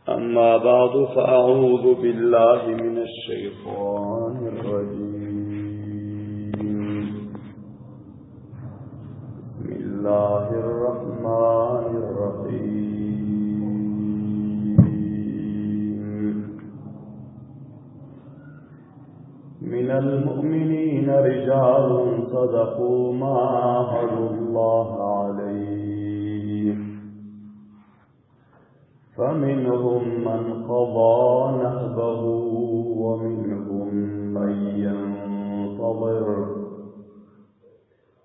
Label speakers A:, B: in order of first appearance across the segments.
A: أما بعد فأعوذ بالله من الشيطان الرجيم بسم الله الرحمن الرحيم من المؤمنين رجال صدقوا ما عاهدوا الله عليه فمنهم من قضى نهبه ومنهم من ينتظر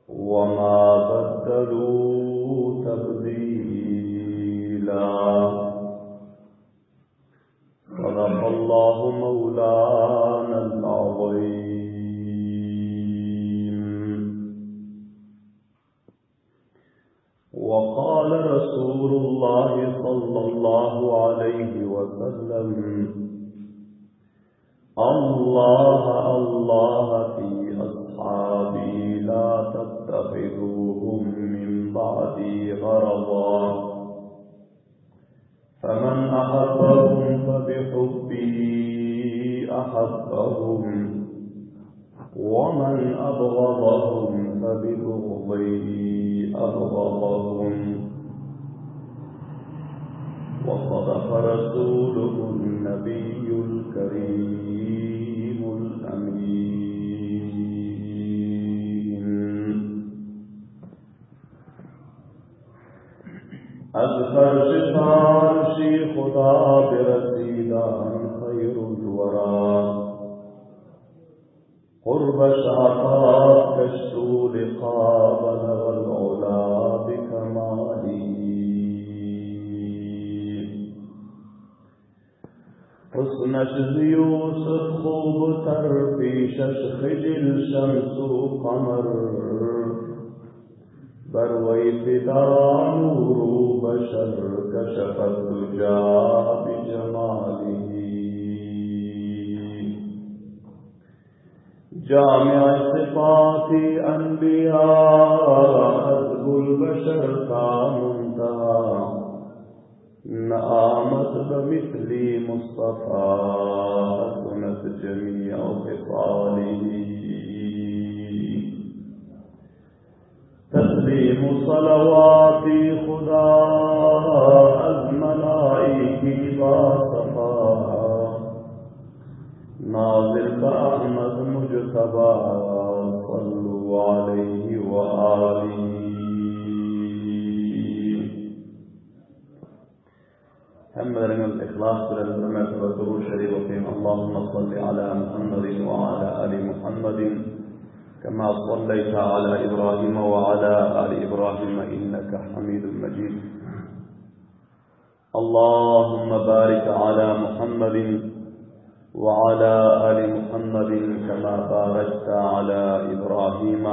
A: وما بدلوا تبديلا صدق الله مولانا العظيم وقال رسول الله صلى الله عليه وسلم الله الله في أصحابي لا تتخذوهم من بعدي غرضا فمن أحبهم فبحبه أحبهم ومن أبغضهم فببغضه أبغضهم وصدق رسوله النبي الكريم الأمين از فرش فارشی خدا برسیدان خیر الورا قرب شعفات کشتو لقا بلغ العلا بكماله حسنش زیوسف خوب تر پیشش خجل شمس و قمر بر وی فدا نور بشر کشف الدجا بجماله جامع صفات انبیاء حزب البشر تا منتهى نآمد بمثل مصطفى حسنت جميع خصاله تسلیم صلوات خدا از ملائکی با صفا نازل بأحمد مجتبى صلوا عليه وآله
B: Hemmeleriňiz yhlas bilen bir mertebe Durud Şerif okyň, Allahumma salli ala Muhammedin we ala ali Muhammedin kema salleýte ala Ibrahim we ala ali Ibrahim inneke Hamidun Mejid. Allahumma barik ala Muhammedin we ala ali Muhammedin kema barakte ala Ibrahim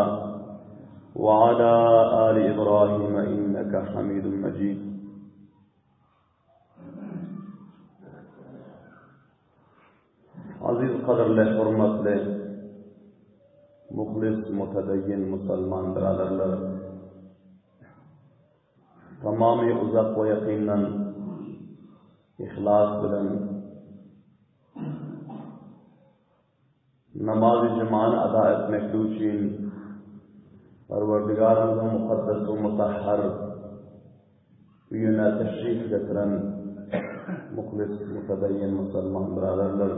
B: we ala ali Ibrahim inneke Hamidun Mejid. Aziz gadyrly, hormatly, muhlis, mutedeyyin musulman biraderler! Tamamy uzak we ýakyndan yhlas bilen namazy jumany ada etmeklik üçin Perwerdigarymyzyň mukaddes we mutahhar öýüne teşrif getiren muhlis, mütedeyyin musulman biraderler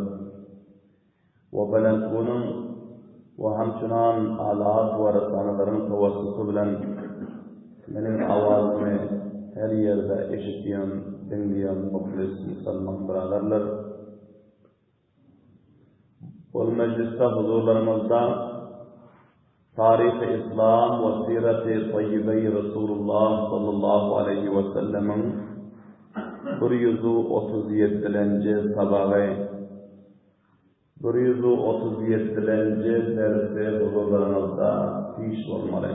B: we belentgunyň we hamçynan alat we resanalaryň tawassuty bilen meniň awazymy her ýerde eşitýän, diňleýän muhlis musulman biraderler! Ol mejlisde huzurlaryňyzda Taryhy Yslam we Sireti Taýýibeýi Resulullah sallallahu aleýhi we sellemiň 137-lenji sabagy, 137-lenji dersi huzurlaryňyzda piş bolmaly.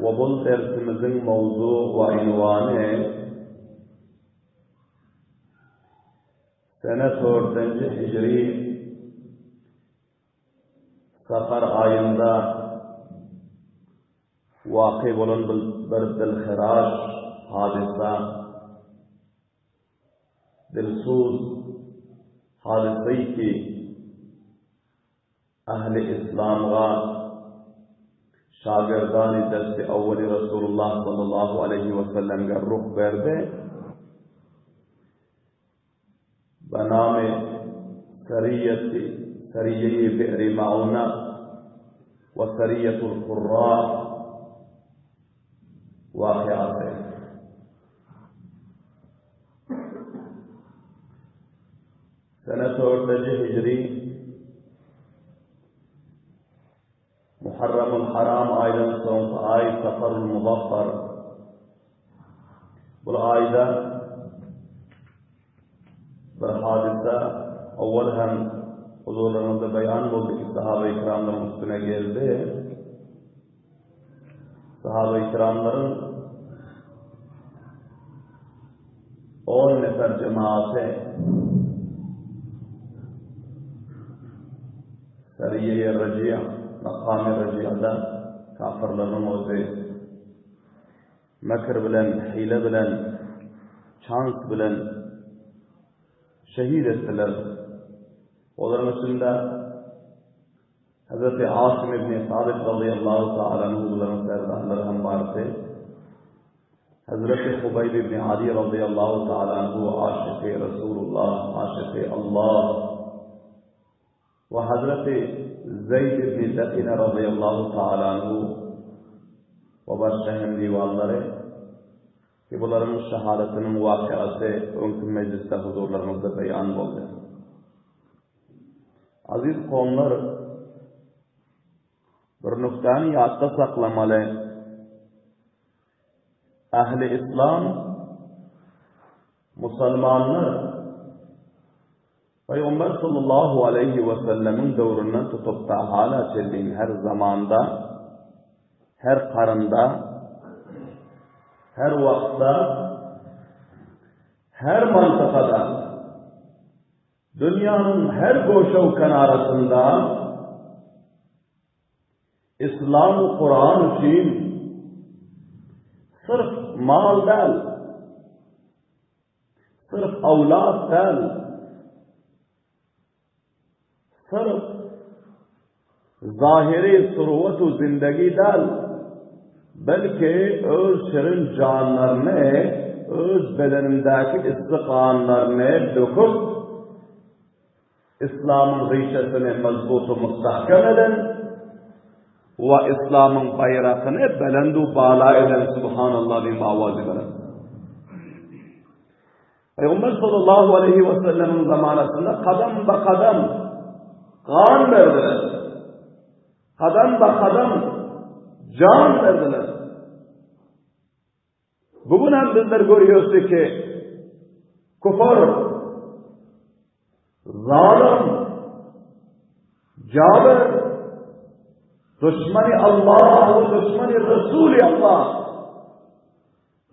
B: We bul dersimiziň mowzu we ünwany Sene dördünji hijri Safar aýynda. Waky bolan bir dilhiraş hadysa, dilsuz hadysy ki, ähli islamga şagirdany desti awwaly Resulullah sallallahu aleýhi we sellemge ruh berdi. Be namy Sariýeti Sariýeýi Bi'ri Mauna we Sariýetul Kurra wakyasy. Sene dördünji hijri Muharramul Haram aýdan soňky aý Safarul Muzaffar. Bu aýda bir hadysa owal hem huzurlaryňyzda beýan boldy ki sahaba-i kiramlaryň üstüne geldi. Sahaba-i kiramlaryň on nefer jemaaty Sariýe-i Rajiýa, makamy Rajiýada kafirleriň özi mekir bilen, hile bilen, çans bilen şehit etdiler. Olaryň içinde Hazreti Asim ibn Sabit razyýallahu taala anhu bularyň serdarlary hem bardy. Hazreti Hubaýb ibn Adi razyýallahu taala anhu aşyky Resulullah, aşyky Allah we Hazreti Zeýd ibn Dekine razyýallahu taala anhu we başga hem diwanlary ki bularyň şahadatynyň wakyasy öňki mejlisde huzurlaryňyzda beýan boldy. Aziz kowumlar, bir nukdany ýatda saklamaly. Ähli islam musulmanlar Peygamber sallallahu aleyhi ve sellemiň döwründen tutup ta hala çenli her zamanda, her karynda, her wagtda, her mantykada Dünýäniň her goşa-u-kenarasynda Yslam we Kuran üçin syrf mal däl, syrf awlat däl, syrf zahyry surwet u zindegi däl, belki öz şirin janlaryny, öz bedenindäki yssy ganlaryny döküp, Yslamyň rişesini mazbut u mustahkem eden we Yslamyň baýrakyny belend u bala eden Subhanallah diýip awazy beren. Peygamber sallallahu aleyhi ve sellemin zamanasynda kadam ba kadam gan berdiler. Kadam ba kadam can berdiler. Bugün hem bizler görüyoruz ki küfür, zalim, jabir, düşmani Allah ve düşmani Resulü Allah,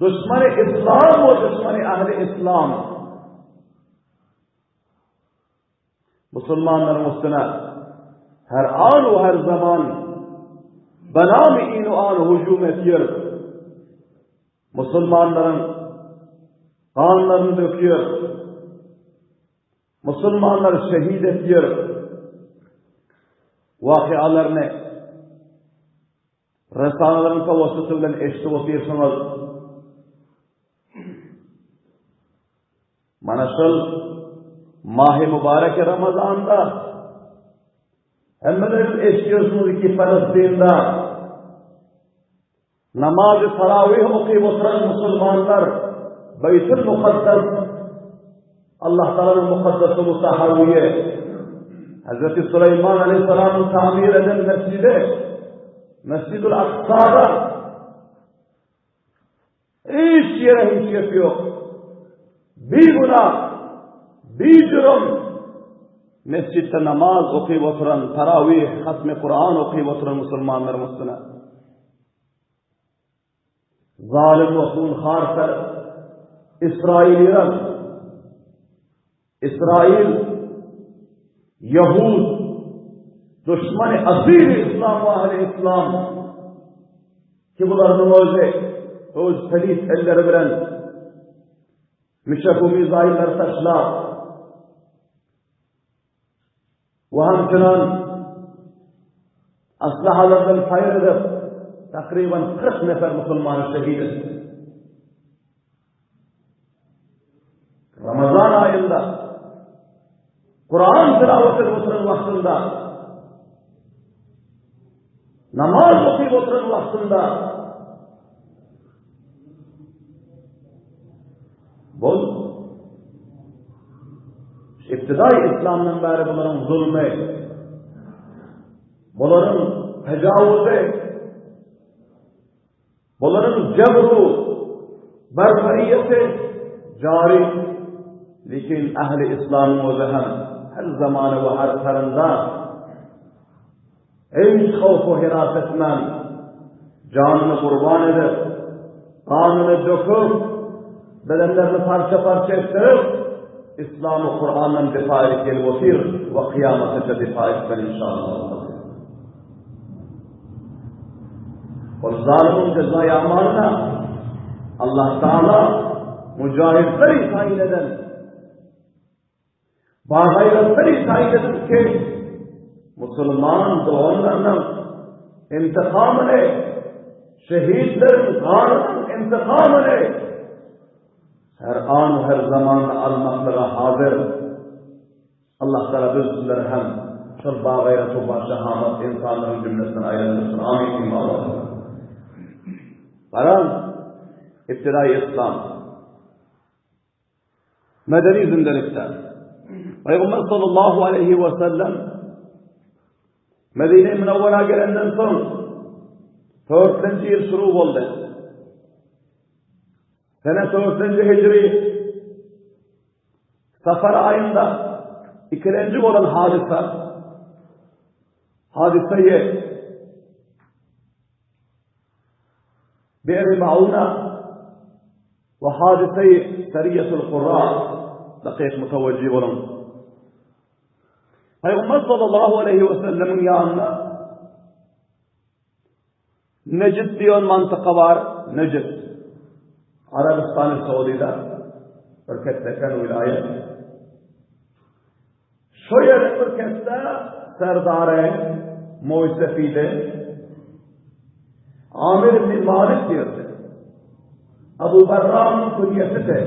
B: Düşmany Islam we düşmany ähli Islam. Musulmanlaryň üstüne her an we her zaman benami inu an hüjüm etýär. Musulmanlaryň ganlaryny dökýär. Musulmanlary şehit etýär. Wakyalaryny Resanalaryň tawassuty bilen eşidip otyrsyňyz. Mana şol mahy mübarek Ramazanda hemmeleriniz eşidiyorsunuz ki Palestin'de namazı tarawih okuyup oturan musulmanlar Beytül Mukaddes Allah Teala'nın mukaddesi mutahaviye Hazreti Süleyman Aleyhisselam'ın tamir eden mescidi Mescid-ül Aksa'da hiç yere hiç gep yok. Bir günah, bir cürüm mescidde namaz okuyup oturan, tarawih, hatmi Kur'an okuyup oturan musulmanların üstüne. Zalim we hunhar Israililer, Israil, Yahud, düşmany asyl Islam we ähli Islam. Ki bularynyň özi öz pelit elleri bilen müşek we mizaýyllary taşlap we hamçynan aslahalardan paýr edip takryban 40 nefer musulmany şehit etdi. Ramazan aýynda Kur'an tilawat edip oturan wagtynda namaz okyp oturan wagtynda bol ibtidai İslamdan bäri bularyň zulmy bularyň tejawuzy Bularyň jebru barbariyeti jary, lekin ähli islamyň özi hem her zamana we her karynda hiç howf we heras etmän janyny gurban edip, ganyny döküp, bedenlerini parça-parça etdirip, İslamy Kur'andan difa edip gelip otyr we kyýamataça difa etmeli inşallah. Ol zalymyň jeza ýagmagyna Allah Taala mujahidleri taýyn eden bagaýratlary taýyn edip ki musulman doganlarynyň intikamyny şehitleriň ganynyň intikamyny her an her zamanda almaklyga hazir. Allah Taala biz sizleri hem şol bagaýrat we başahamat ynsanlaryň jümlesinden aýlandyrsyn. Amin diýiň Allah. Garan ibtidai İslam medeni zindelikde Peygamber sallallahu aleyhi ve sellem Medine-i Münevvera gelenden soň dörtlenji ýyl şuru boldy. Sene dörtlenji hijri Safar aýynda ikilenji bolan hadysa hadysaýy Be'ri Mauna we hadysaýy Sariýatul Qurra dakyk mutawajjih boluň. Peygamber sallallahu aleyhi ve sellemiň ýanyna Nejid diýen mantyka bar, Nejid. Arabystany Saudyda bir ketdeken wilaýat. Şo ýerde bir ketde serdary Moýsefide Amir ibn Malik diýerdi. Abu Barranyň künýesidi.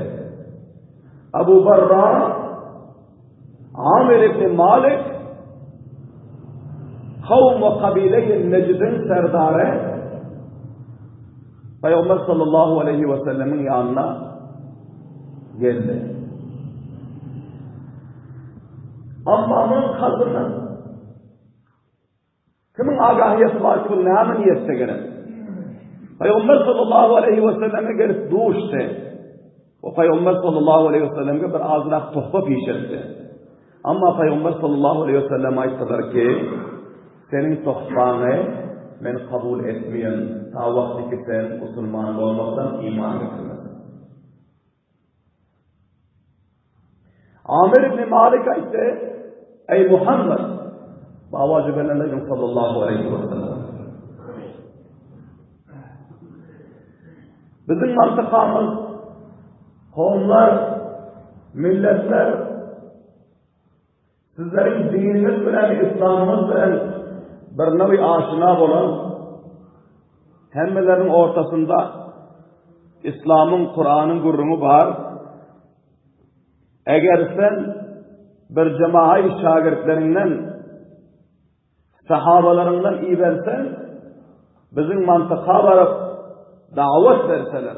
B: Abu Barra Amir ibn Malik kavm we kabile-i Necdin serdary Peygamber sallallahu aleyhi ve sellemin ýanyna geldi. Amma munuň kalbynda Kimiň agahiýeti bar ki, näme niýetde gelen? Pygamber sallallahu aleyhi ve selleme gelip duşdy. O Pygamber sallallahu aleyhi ve selleme bir azrak tohfa pişirdi. Amma Pygamber sallallahu aleyhi ve sellem aýtdylar ki, seniň tohfaňy men kabul etmeýän, ta wagty ki sen musulman bolmasaň, iman getirmeseň. Amir ibn Malik aýtdy, Eý Muhammed, Baba Jübelen sallallahu aleyhi ve sellem. Bizim mantıkamız, kowumlar, milletler, sizleriň dininiz bilen, İslamyňyz bilen bir newi aşina bolan, hemmeleriniň ortasynda İslamyň, Kuranyň gürrüňi bar. Eger sen bir jemaat şagirtlerinden, sahabalaryňdan iberseň, biziň mantyka baryp dawat berseler,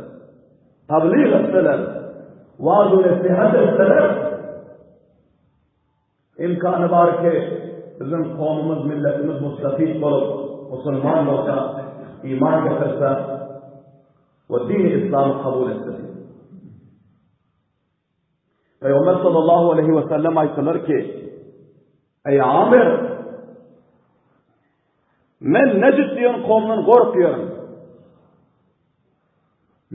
B: tablyg etseler, waaz we nesihat etseler, imkany bar ki, biziň kowmumyz, milletimiz mustafid bolup, musulman bolsa, iman getirse we dini İslamy kabul etse. Peygamber sallallahu aleyhi ve sellem aýtdylar ki, Eý Amir, men Necid diýen kowumdan gorkýaryn.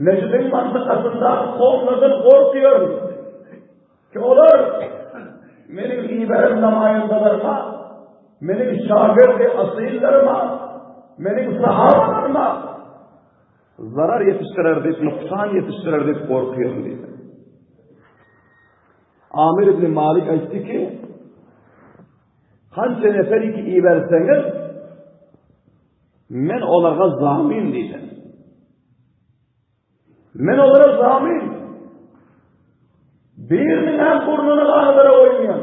B: Necidiň mantykasynda kowumlardan gorkýaryn. Ki olar meniň iberen namaýandalaryma, meniň şagirdi asyllaryma, meniň sahabalaryma. Zarar ýetişdirer diýip, nuksan ýetişdirer diýip gorkýaryn diýdi. Amir ibn Malik aýtdy ki, Kança neferi ki iberseňiz, men olarga zamin diýdi. Men olara zamin. Biriniň hem burnuny ganalara goýmaýan.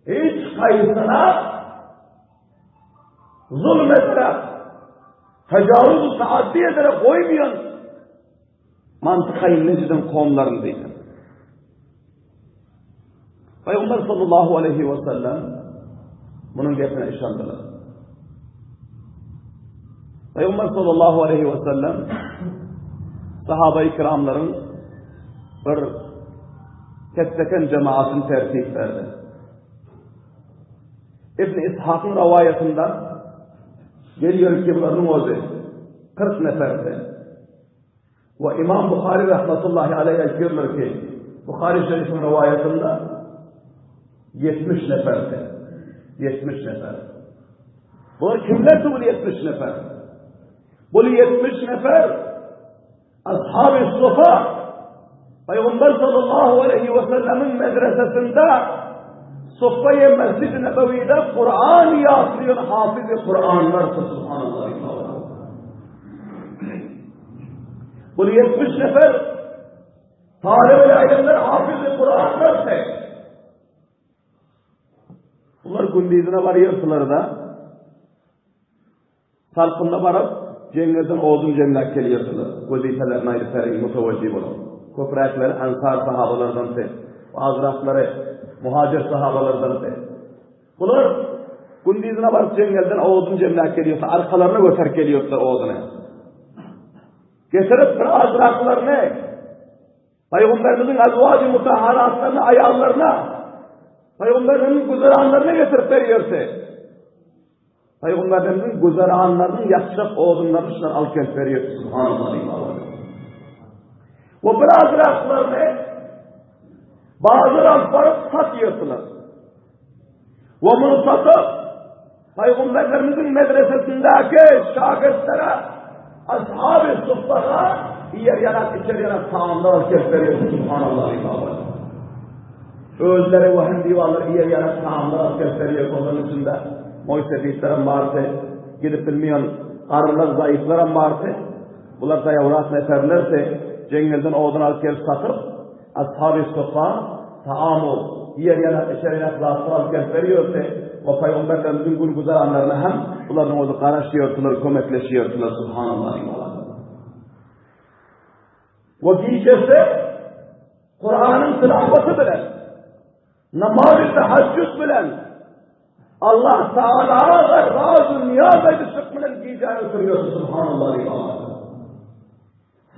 B: Hiç haýsyna zulm ederek, tejawüz taaddi ederek goýmaýan mantykaýy Nejdiň kowumlaryny diýdi. Peygamber sallallahu aleyhi ve sellem bunun gepine işandylar. Peygamber sallallahu aleyhi ve sellem sahaba-i kiramlaryň bir ketdeken cemaatyny tertip berdi. İbn İshak'ın rivayetinde geliyor ki bunların ozi 40 neferdi. We Imam Buhary rahmetullahi aleýh aýtýarlar ki, Buhary şerifiň rowaýatynda 70 neferdi. 70 nefer. Bular kimlerdi bu 70 nefer? Bu 70 nefer Ashab-ı Sufa Peygamber sallallahu aleyhi ve sellemin medresesinde Suffa'yı Mescid-i Nebevi'de Kur'an ýatlaýan hafiz-i Kur'anlar subhanallah. Bu 70 nefer taleb-i ilimler, hafiz-i Kur'anlar tek. Bunlar gündizine barýarsylar da salkynda baryp jeňňelden odun jemläp gelýärdiler. Wezipelerini aýdyp beriň mutawajjih bolup. Köpräkleri ansar sahabalardan te, azraklary muhajir sahabalardan te. Bular gündizine baryp jeňňelden odun jemläp gelýärdi, arkalaryna göterip gelýärdiler oduny. Getirip bir azraklaryny Peygamberimiziň azwaj-y mutahharatlaryna, aýallaryna, Peygamberimiziň güzeranlaryna getirip berýärdi. Peygamberimiziň güzeranlarynyň ýakjak odunlaryny şular alyp gelip berýärdi. Subhanallah. We bir azraklaryny bazar alyp baryp satýardylar. We muny satyp Peygamberimiziň medresesindäki şagirtlere ashab-ı suffaga iýer ýanak, içer ýanak tagamlar alyp gelip berýär. Subhanallah. Özleri we hem diwarlar iýer ýanak tagamlar alyp gelip berýär. Olaryň içinde moýsefitlerem bardy, gidip bilmeýän garrylar, zaýyflaram bardy. Bular daýawrak neferlerdi. Jeňňelden odun alyp gelip satyp, Ashab-y Suffa taam-u, iýer ýanak, içer ýanak zatlar alyp gelip berýärdi we pygamberlerimiziň gün-güzeranlaryna hem bularyň özi garaşýardylar, kömekleşýärdiler. Subhanallah. We gijesi Kuranyň tilawaty bilen, namaz-y tahajjud bilen Allah Teala'ya razı niyaz edişlik bilen gijäni ötürýär. Subhanallah.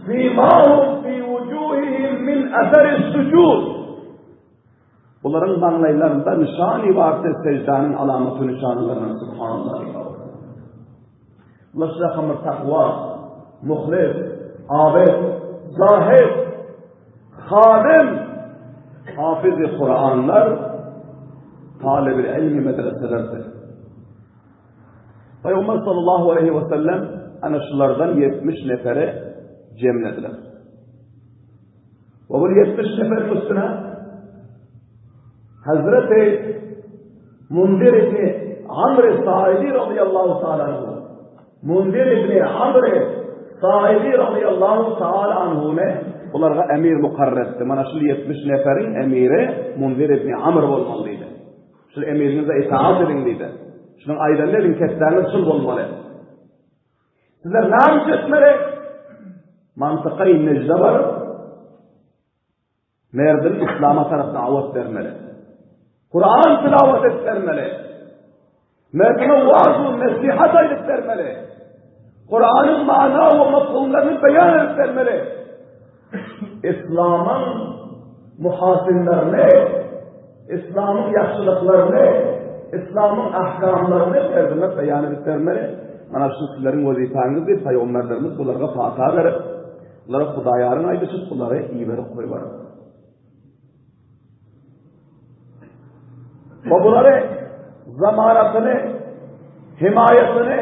B: Simahum fi wujuhihim min eseri sucud. Bularyň maňlaýlarynda nyşany bardy seždäniň alamaty nyşanlarynyň subhanallah. Bular şahamyr takwa, muhlis, abid, zahid, hadim, hafiz-i Kur'anlar, talib-i ilmi medreselerdir. Peygamber sallallahu aleyhi ve sellem ana şulardan 70 nefere cemlediler. Ve bu 70 neferin üstüne Hazreti Munzir ibni Amr Saidi radıyallahu ta'ala anhu Munzir ibni Amr Saidi radıyallahu ta'ala anhu ne? Bularga emir mukarrer etdi. Mana şu 70 neferin emiri Munzir ibni Amr bolmalıydı. Şul emiriňize itaat ediň diýdi. Şunuň aýdanyny ediň, ketdäňiz şul bolmaly. Sizler näme iş etmeli? Mantykaý Nejde baryp, merdini islama tarap dawat bermeli. Kur'an tilawat edip bermeli. Merdine waaz we nesihat aýdyp bermeli. Kur'anyň mana we mafhumlaryny beýan edip bermeli. Islamyň muhasinlerini, Islamyň ýagşylyklaryny, Islamyň ahkamlaryny merdime beýan edip bermeli. Mana şu sizleriň wezipäňiz diýip paýgamberlerimiz bularga pata berip, bulara Hudaýaryň aýdyşyp, bulary iberip goýbar. We bulary zamanatyny, himaýatyny,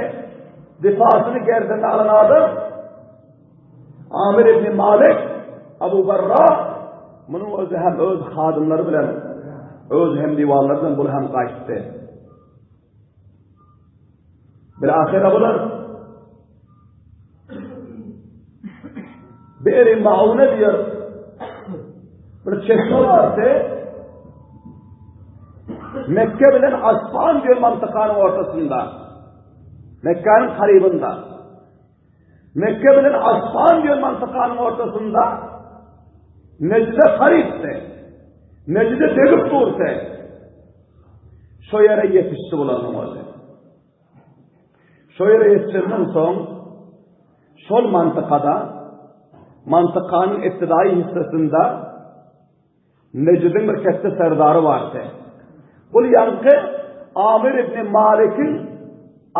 B: difasyny gerdenine alan adam. Amir ibn Malik, Abu Barra, munuň özi hem öz hadymlary bilen, öz hem diwanlary bilen bul hem gaýtdy. Bir ahyra bular Beri Maune diýer. Bir çeşme bardy. Mekke bilen Asfan diýen mantykanyň ortasynda. Mekgäniň karybynda. Mekke bilen Asfan diýen mantykanyň ortasynda Necde karypdy. Necde degip durdy. Şo ýere ýetişdi bularyň özi. Şo ýere ýetişenden soň şol mantykada mantykanyň ibtidaýy hissesinde Nejdiň bir ketde serdary bardy. Bul ýaňky Amir ibn Malikiň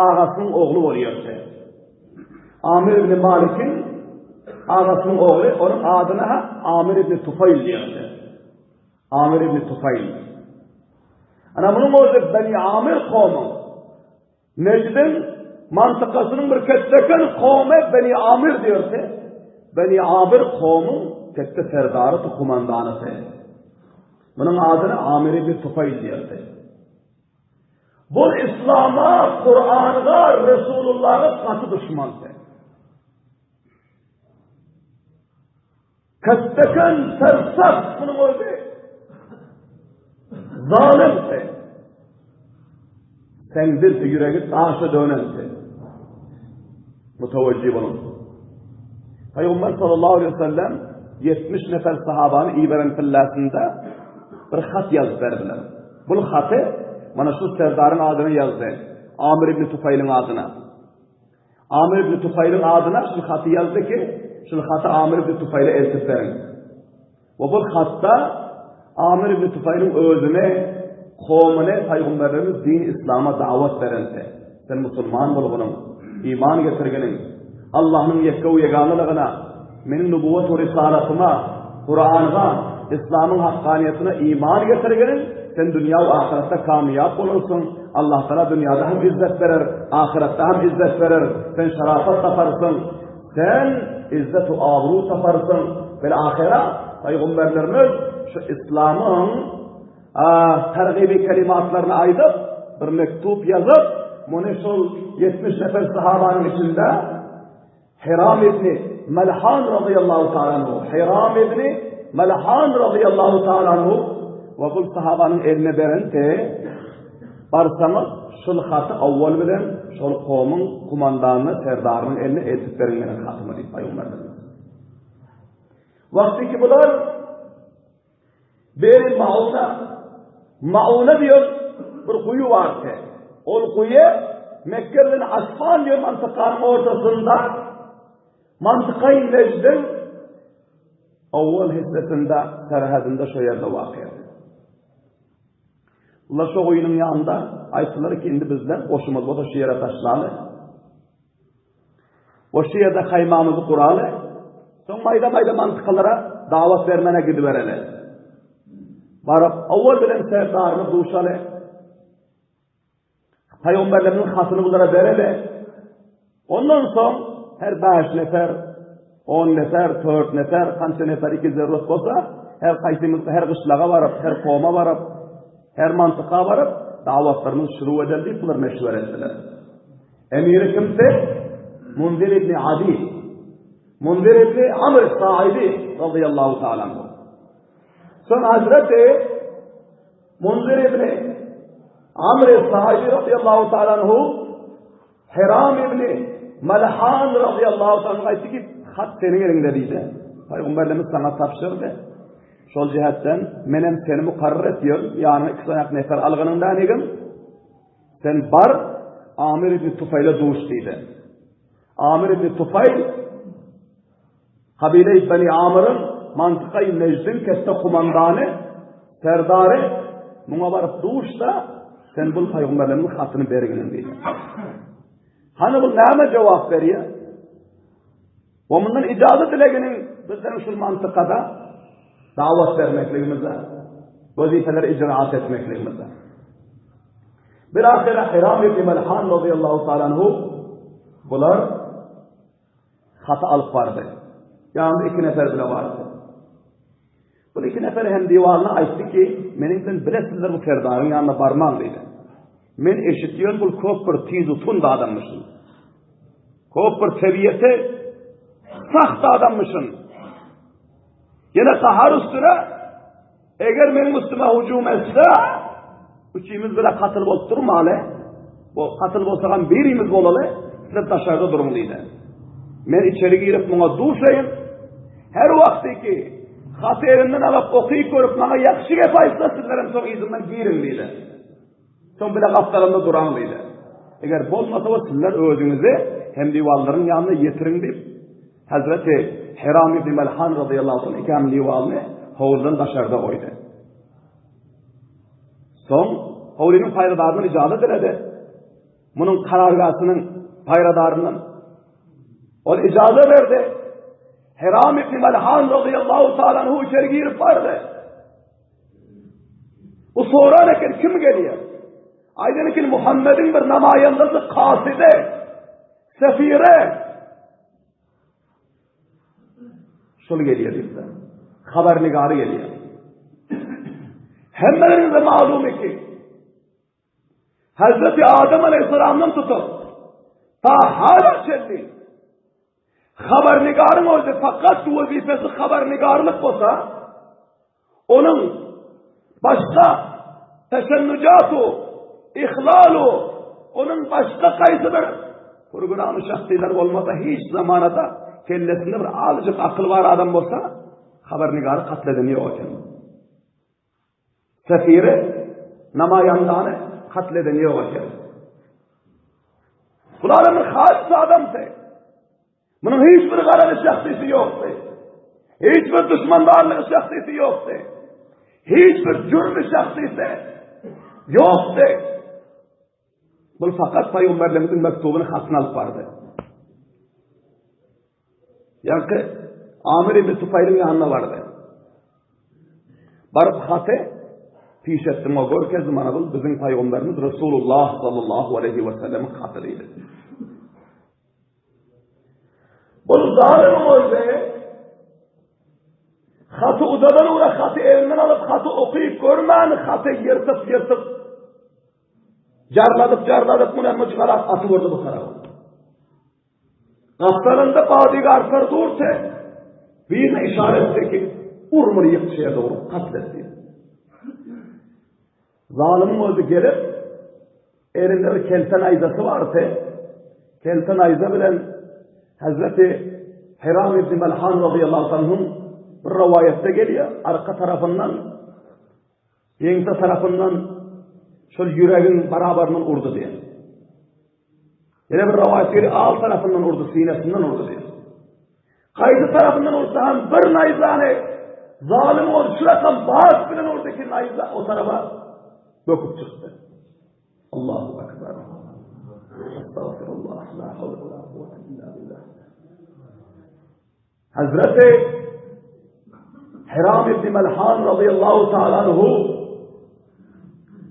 B: agasynyň ogly bolýardy. Amir ibn Malikiň agasynyň ogly, onuň adyna Amir ibn Tufaýl diýerdi. Amir ibn Tufaýl. Ana munuň özi Beni Amir kowmuň Nejdiň mantykasynyň bir ketdeken kowmy Beni Amir diýerdi. Beni Amir kowmuň ketde serdary, kumandanysy. Munuň adyny Amir ibn Tufaýl diýerdi. Bu İslama, Kur'an'a, Resulullah'a gaty düşmandy. Ketdeken sersap munuň özi. Zalimdi. Seňdirdi ýüregi daşa dönendi. Mutawajjih boluň. Peygamber sallallahu aleyhi ve sellem 70 nefer sahabany iberen pillasynda bir hat ýazyp berdiler. Bu haty mana şu serdaryň adyna ýazdy. Amir ibn Tufaýlyň adyna. Amir ibn Tufaýlyň adyna şu haty ýazdy ki, şu haty Amir ibn Tufaýla eltip beriň. We bu hatda Amir ibn Tufaýlyň özüne, kowumyny paýgamberlerimiz din islama dawat berende, sen musulman bolgunyň, iman getirginiň, Allahnyň ýeke we ýeganalygyna, meniň nubuwat we risalatyma, Kur'an'a, İslamyň hakkaniýetine iman getirginiň, sen dünýä we ahyretde kamyýap bolarsyň, Allah Taala dünýäde hem izzet berer, ahyretde hem izzet berer, sen şerafet taparsyň, sen izzet we abru taparsyň. Bil ahyra paýgamberlerimiz şu İslamyň tergibi kelimatlaryny aýdyp, bir mektup ýazyp, muny şol 70 nefer sahabanyň içinde Hiram ibn Melhan radıyallahu ta'ala anhu, Hiram ibn Melhan radıyallahu ta'ala anhu we bul sahabanyň eline berende barsaňyz şul haty awwal bilen şol kowumyň kumandanyna, serdarynyň eline eltip beriň meniň hatymy diýip paýgamberimiz. Wagty ki bular Beri Mauna, Mauna diýen bir guýy bardy. Ol guýy Mekke bilen Asfan diýen mantykanyň ortasynda mantykayy Nejdiň awwal hissesinde, serhedinde şo ýerde wakyýa. Bular şo guýynyň ýanynda aýtdylar ki, indi bizler goşumyz bolsa şu ýere taşlaly. We şu ýerde haýmamyzy guraly. Soň maýda-maýda mantykalara dawat bermäne gidibereli. Baryp, owal bilen serdaryny duşaly. Paýgamberlerimiziň hatyny bulara bereli. Ondan soň her 5 nefer, 10 nefer, 4 nefer, kança nefer iki zerurət bolsa, her kaýsymyz her gyşlaga baryp, her koma baryp, her mantyka baryp, dawatlarymyzy şuru edeli diýip bular meşweret etdiler. Emiri kimdi? Munzir ibn Adi. Munzir ibn Amr Saidi radıyallahu ta'ala anhu. Soň Hazreti Munzir ibn Amr Saidi radıyallahu ta'ala anhu Hiram ibn Malhan radıyallahu ta'ala anhu aýtdy ki, hat seniň eliňde diýdi. Peygamberimiz sana tabşyrdy. Şol jihetden menem seni mukarrar etýän, ýanyňa iki sanak nefer algynyňda negim. Sen bar, Amir ibn Tufaýla duş diýdi. Amir ibn Tufaýl kabile-i Beni Amyryň mantyka-i Nejdiň ketde kumandany, serdary, muňa baryp duş-da, sen bul paýgamberlerimiziň hatyny berginiň diýdi. Hany bu näme jogap berýär? We mundan ijaza dileginiň bizden şul mantykada dawat bermekligimize, wezipeleri icraat etmekligimize. Bir ahyra Hiram ibn Melhan radıyallahu ta'ala anhu bular haty alyp bardy. Ýanynda iki nefer bile bardy. Bu iki nefer hem diwaryna aýtdy ki, meniň bilen bile sizler bu serdaryň ýanyna barmaň diýdi. Men eşitýän bul köp bir tiz utund adammyşyn. Köp bir tebiýeti saht adammyşyn. Ýene gahar üstüne eger meniň üstüme hüjüm etse, üçimiz bile katyl bolup durmaly. Bu katyl bolsa hem birimiz bolaly, sizler daşarda duruň diýdi. Men içeri girip muňa duşaýyn. Her wagty ki haty elimden alyp okyp görüp maňa ýagşy gep aýtsa sizler hem soň yzymdan giriň diýdi. Soň bile gapdalymda duraň diýdi. Eger bolmasa o sizler özüňizi hem diwallaryň ýanyna ýetiriň diýip Hazreti Hiram ibn Melhan radıyallahu anh iki hem diwalyny howludan daşarda goýdy. Soň howlynyň paýradaryndan ijazat diledi. Munuň karargasynyň paýradaryndan. Ol ijaza berdi. Hiram ibn Melhan radıyallahu ta'ala anhu içeri girip bardy. Bu soran eken kim gelýär? Aýdan eken Muhammediň bir namaýandasy kasydy, sefire. Şol gelýär diýipdir. Habar nigary gelýär. Hemmeleriňize malum ki, Hazreti Adem Aleyhisselamdan tutup, ta hala çenli habarnigaryň özi fakat wezipesi habarnigarlyk bolsa, onuň başga teşennüjatu, ihlalu, onuň başga kaýsy bir programy şahsylar bolmasa hiç zamanada kellesinde bir azajyk akyl bar adam bolsa, habarnigary katledeni ýok eken. Sefiri namaýandany katl eden ýok eken. Bular bir halis adamdy. Munuň hiç bir garaly şahsisi ýokdy. Hiç bir düşmandarlygy şahsisi ýokdy. Hiç bir jürmi şahsisi ýokdy. Bul fakat Peygamberlerimizin mektubuny hatyny alyp bardy. Ýaňky Amir ibn Tufaýlyň ýanyna bardy. Baryp haty piş etdim, o görkezdi mana bu biziň paýgamberimiz Resulullah sallallahu aleyhi ve sellemiň haty diýdi. Bu zalim boldy. Haty uzadan ura haty elinden alyp haty okyp görmän haty ýyrtyp ýyrtyp jarladyp jarladyp muny myjgalap atyp urdy bu tarafa. Gapdalynda bodyguardlar dursa, birine işaret etse ki, ur muny ýyk şeýe dogry, katl et diýip. Zalymyň özi gelip, elinde bir kelte naýzasy bardy. Kelte naýza bilen Hazreti Hiram ibn Melhan radıyallahu anh'ın bir rivayette geliyor, arka tarafından, ýeňse tarafından şol ýüregiň barabaryndan urdy diýen. Ýene bir rowaýat biri al tarapyndan urdy, sinesinden urdy diýýär. Haýsy tarapyndan ursa hem bir naýzany zalym ol şu rakam bas bilen urdy ki naýza o tarapa böküp çykdy. Allahu akbar. Estağfirullah. La havle ve la kuvvete illa billah. Hazreti Hiram ibn Melhan radıyallahu ta'ala anhu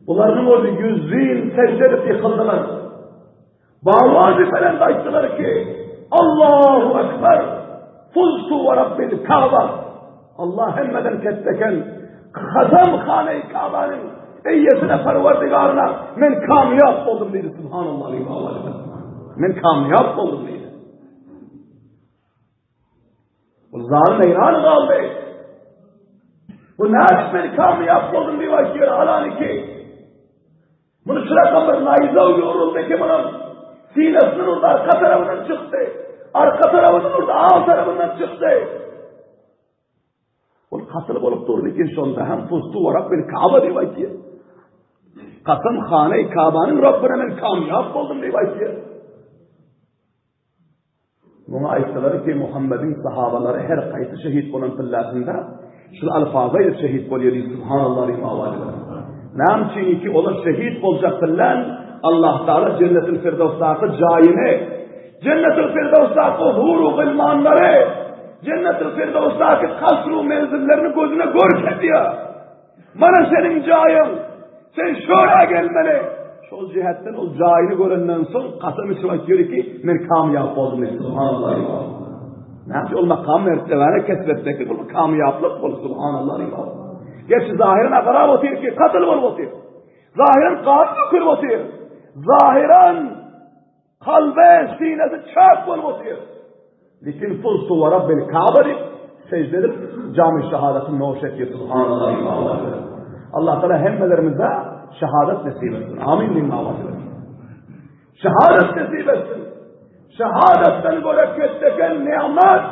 B: bularyň özi ýüzin secde edip ýykyldylar. Bawazy bilen aýtdylar ki, Allahu Ekber, fuztu we Rabbil Kaaba. Allah hemmeden ketdeken, kasam hane-i Kaabanyň eýesine perwerdigaryna men kamyýap boldum diýdi. Subhanallah. Men kamyýap boldum diýdi. Bu zalim heýran galdy. Bu nädip men kamyýap boldum diýip aýtýar halaniki. Muny şuraka bir naýza ýuruldy ki munuň sinesinden urdy, arka tarapyndan çykdy. Arka tarapyndan urdy, al tarapyndan çykdy. Ol katyl bolup durdy ki şonda hem fustu we Rabbil Kaaba diýip aýtýar. Kasam hane Kaabanyň Rabbine men kamyýap boldum diýip aýtýar. Muňa aýtdylar ki, Muhammediň sahabalary her haýsy şehit bolan pillasynda şul alfaza aýdyp şehit bolýar diýip, subhanallah diýip awaz eder. Näme üçin ki, olar şehit boljak bilen Allah Taala Jennetul Firdawsdaky jaýyny, Jennetul Firdawsdaky huru gylmanlary, Jennetul Firdawsdaky kasru menzillerini gözüne görkezýär. Mana seniň jaýyň, sen şöyle gelmeli. Şol jihetden ol jaýyny görenden soň kasam içip aýtýar ki, men kamyýap boldum diýip. Subhanallah. Näme ol makam mertebäni kesip etmek bu kamyýaplyk bol subhanallah. Gerçi zahiren garap otyr ki katl bolup otyr. Zahiren gan dökülip otyr. Zahiren kalbe sinesi çak bolup otyr. Lekin fuztu ve rabbil Kabe diýip secde edip jamy şehadaty noş etdi subhanallah. Allah Teala hemmelerimize şehadet nesip etsin. Amin diýin Allah. Şehadet nesip etsin. Şehadetden görä ketdeken nimet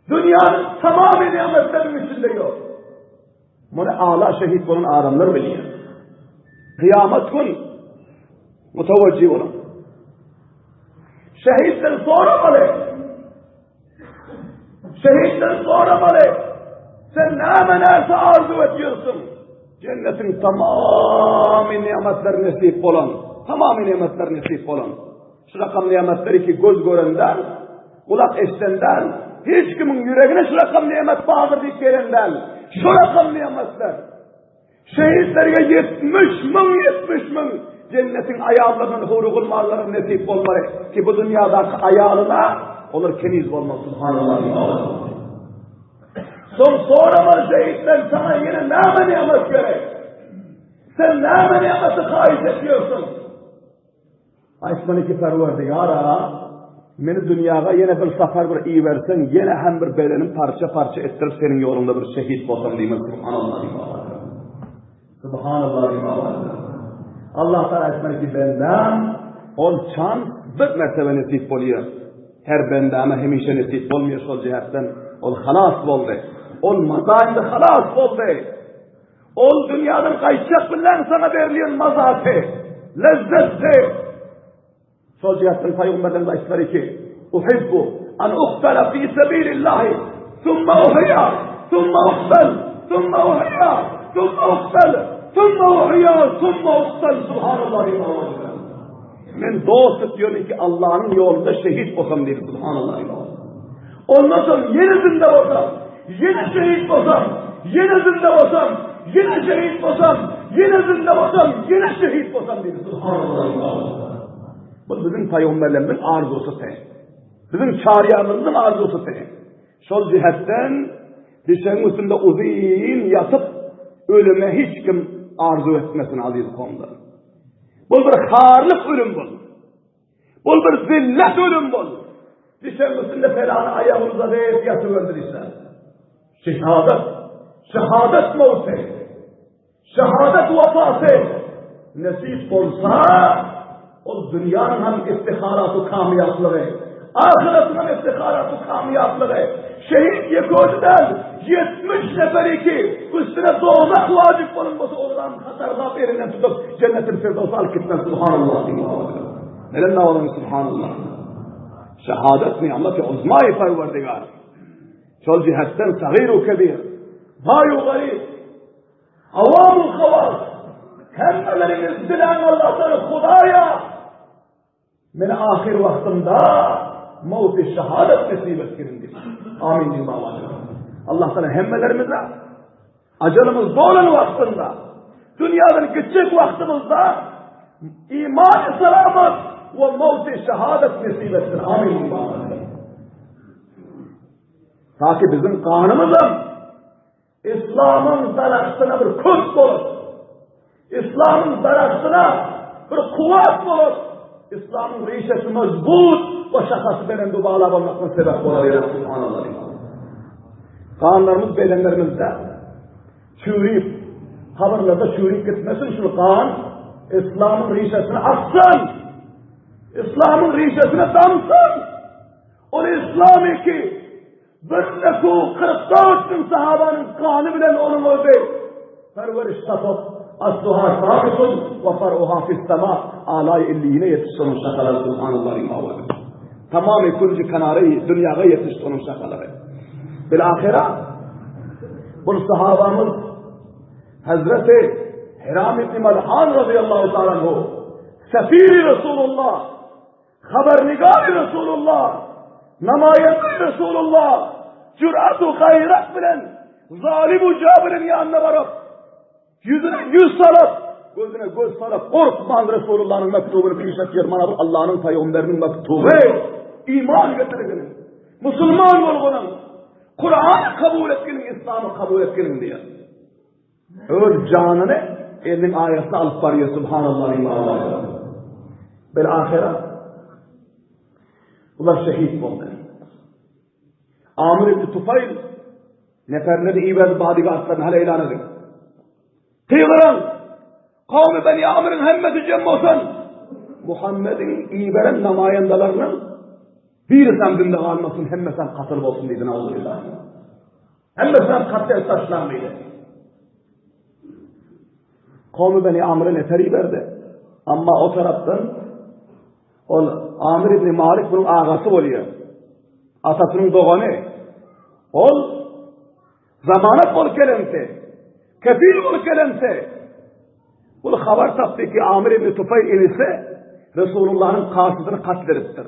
B: dünýäniň tamamy nimetleriniň içinde ýok. Muny ala şehit bolan adamlar bilýär. Kıyamet gün mutawajjih bolan. Şehitden soramaly. Şehitden soramaly. Sen näme närse arzu ediyorsun? Cennetin tamamy nimetler nesip bolan, tamamy nimetler nesip bolan. Şu rakam nimetleri ki göz görenden, kulak eşidenden, hiç kimin yüreğine şu rakam nimet bardyr diýip gelenden, şu rakam nimetler. Şehitlerge 70 müň, 70 müň cennetiň aýallarynyň huru gulmanlaryň nesip bolmaly ki bu dünýädäki aýalyna olar keniz bolmaz subhanallah. Soň soramaly şehitler sana ýene näme nimet gerek? Sen näme nimeti haýyş ediyorsun? Aýtmaly ki Perwerdigara, meni dünýäge ýene bir sapar bir iberseň, ýene hem bir bedenim parça-parça etdirip seniň ýoluňda bir şehit bolsam diýmeli. Subhanallah. Subhanallah. Allah Teala aýtmaly ki bendäm ol çan bir mertebe nesip bolýar. Her bendäme hemişe nesip bolmaýar şol jihetden. Ol halas boldy. Ol mazaýynda halas boldy. Ol dünýadan gaýtjak bilen sana berilýän mazasy, lezzeti. Şol jihetden paýgamberlerimiz aýtdylar ki, Uhibbu an uqtala fi sabilillahi thumma uhya, thumma uqtal, thumma uhya, thumma uqtal, thumma uhya, thumma uqtal. Subhanallah. Men dost diýen ki Allah'ın ýolunda şehit bolsam diýdi. Subhanallah. Ondan soň ýene zinde bolsam, ýene şehit bolsam, ýene zinde bolsam, ýene şehit bolsam, ýene zinde bolsam, ýene şehit bolsam diýdi. Subhanallah. Bu biziň paýgamberlerimiziň arzusy. Biziň çaryýarlarymyzyň arzusy. Şol jihetden düşegiň üstünde uzyn ýatyp ölüme hiç kim arzuw etmesin aziz kowumlar. Bu bir harlyk ölüm bol. Bu bir zillet ölüm bol. Düşegiň üstünde pelany aýagyny uzadyp ýatyp öldürişler. Şehadet, şehadet mowti, şehadet wefaty nesip bolsa, ol dünýäniň hem iftiharaty kamyýaplygy, ahyretiň hem iftiharaty kamyýaplygy, şehit ýeke däl, 70 neferi ki, üstüne dozak wajib bolan bolsa, olaram hatarlap elinden tutup, cennetil firdevse alyp gitmez, subhanallah. Neden davalan subhanallah. Şehadet ni'meti uzma-i perverdigar. Şol cihetden sagir u kebir, bay u garib, avam u havas, hemmeleriniz dilen Allah'tan Hudaya, meni ahir wagtymda mawt-i şehadet nesip etgin diýip. Amin diýip Allah sana hemmelerimize ajalymyz dolan wagtynda, dünýadan gitjek wagtymyzda iman-y selamat we mawt-i şehadet nesip etsin. Amin diýip. Ta ki bizim kanımızın İslam'ın daragtyna bir köp bolup, İslam'ın daragtyna bir kuwwat bolup, İslam'ın rişesi mezbut we şahasy belent bala bolmakdan sebäp bolar ýa subhanallah. Kanlarymyz bedenlerimizde çüýrüp, kabyrlarda çüýrüp gitmesin şu kan İslam'ın rişesini aksın. İslam'ın rişesine damsın. Ol İslam ki bir neku 44 bin sahabanyň gany bilen onuň özi perweriş tapyp, asluha sabitun we faruha fis sema alay illiýine ýetişdi onuň şahalary subhanallah imawady. Tamamy künji kenary dünýäge ýetişdi onuň şahalary. Bil ahira bu sahabamyz Hazreti Hiram ibn Malhan radıyallahu ta'ala anhu sefiri Resulullah Habarnigary Resulullah, namaýandy Resulullah, jürat u gaýrat bilen zalim u jabiriň ýanyna baryp, ýüzüne ýüz salyp, gözüne göz salyp, gorkman Resulullah'yň mektubyny piş etýär, mana bu Allah'yň pygamberiniň mektuby. Iman getirgin. Musulman bolgunyň, Kur'any kabul etginiň, Islamy kabul etginiň diýýär. Öz janyny eliniň aýasyna alyp barýar, subhanallah imanallah. Bil ahira bular şehit boldy. Amir ibn Tufayl neferleri iberdi bodyguardlaryny hal eýlan edin. Gygyryň! Kowmy Beni Amyryň hemmesi jem bolsun! Muhammediň iberen namaýandalarynyň birisem dinde galmasyn, hemmesem katyl bolsun diýdi, nauzubbillah. Hemmesem katl edip taşlaň diýdi. Kowmy Beni Amyra nefer iberdi. Amma o tarapdan ol Amir ibn Malik bunun agasy bolýar. Atasynyň dogany. Ol Zamanat bolup gelense, kefil bolup gelense, bul habar tapdy ki Amir ibn Tufayl inisi Resulullah'ın kasydyny katledipdir.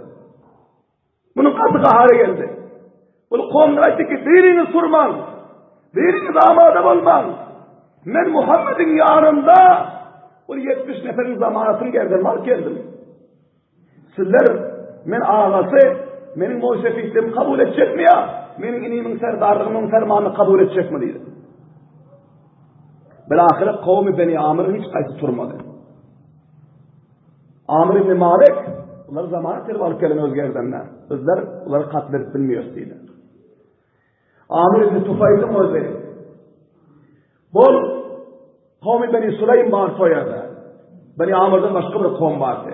B: Bunun gaty gahary geldi. Bul kowumlar aýtdy ki, biriňiz turmaň, biriňiz amada bolmaň. Men Muhammediň ýanynda bul 70 neferiň zamanatyny gerdenime alyp geldim. Sizler men agasy, meniň moýsefitligimi kabul etjekmi ýa meniň inimiň serdarlygymyň fermanyny kabul etjekmi diýdi. Bilahyra kowmy Beni Amyr hiç gaýsy turmady. Amr ibn Malik bular zamana terip alyp gelen öz gerdenine. Bizler bulary katl edip bilmiyoruz diýdi. Amir ibn Tufaýlyň özi. Bol kowmy Beni Sulaym bar soýada. Beni Amrdan başga bir kowm bardy.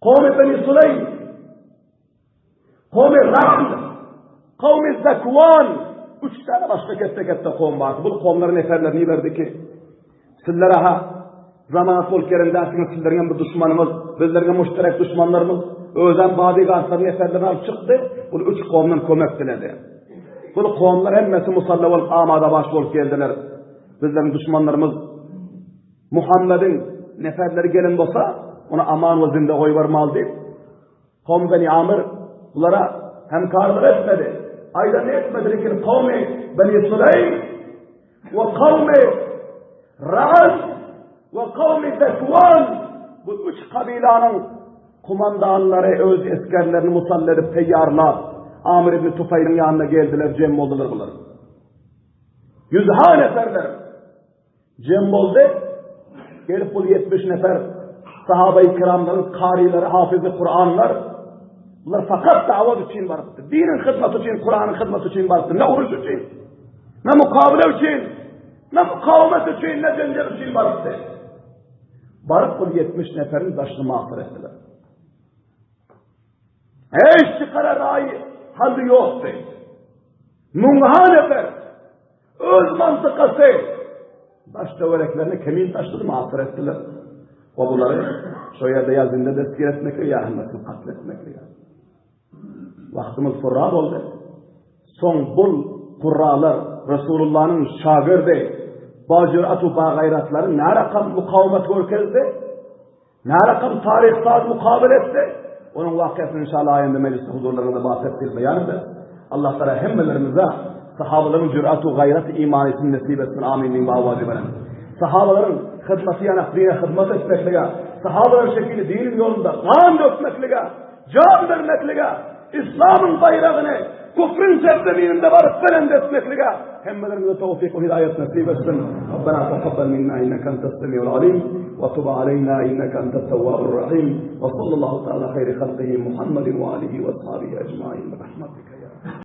B: Kowmy Beni Sulaym, kowmy Ra'd, kowmy Zakwan, üç tane başga kette-kette kowm bardy. Bu kowmlaryň neferlerini iberdi ki, Sizler aha zamanat bolup gelen dälsiňiz, sizleriň hem bir duşmanyňyz, bizleriň hem muşterek duşmanlarymyz. Özem bodyguardlaryny, eserlerini alyp çykdy. Bul üç kowumdan kömek diledi. Bul kowumlar hemmesi musalla bolup amada baş bolup geldiler. Bizleriň duşmanlarymyz Muhammediň neferleri gelen bolsa, ony aman we zinde goýbermeli diýip, Kowmy Beni Amr bulara hemkarlyk etmedi. Aýdanyny etmedi, lekin kowmy Beni Sulaym we kowmy Ra'd we kowmy Zekwan bu üç kabylanyň kumandanlary öz esgerlerini musalla edip teýýarlap, Amr ibn Tufaýlyň ýanyna geldiler, jem boldular bular. Ýüzha neferler. Jem boldy. Gelip bul 70 nefer sahaba-i kiramlaryň karylary, hafyzy Kur'anlar bular fakat davat üçin barypdy. Diniň hyzmaty üçin, Kur'anyň hyzmaty üçin barypdy. Ne uruş üçin, ne mukabele üçin, ne mukawemet üçin, ne jenjel üçin barypdy. Baryp bul 70 neferiň daşyny mahsur etdiler. Hiç çykara raýy haly ýokdy. Müňha nefer Öz mantykasy daş töwereklerini kemin taşlady, muhasara etdiler. We bulary şo ýerde ýa zinde destgir etmeklige, ýa hemmesini katl etmeklige. Wagtymyz purra boldy. Soň bul purralar Resulullanyň şagirdi, bajüratu bagaýratlary närakam mukawemet görkezdi? Närakam taryh saz mukabele etdi? Onuň wakyýasyny inşallah aýynda mejlisde huzurlaryňyzda batepsil beýan eder. Allah Taala hemmelerimize sahabalaryň jürat we gaýrat imanysyny nesip etsin. Amin diýip awaz beren. Sahabalaryň hyzmaty ýanak dine hyzmat etmeklige, sahabalaryň şekili diniň ýolunda gan dökmeklige, jan bermeklige, İslamyň baýragyny küfrüň serzemininde baryp belent etmeklige hemmelerimize towfik we hidaýat nesip etsin. Rabbena takabbal minna inneke entes semiul alim we tub aleyna inneke entet tewwabur rahim. We sallallahu taala hayri halqihi Muhammedin we alihi we ashabihi ecmaîn.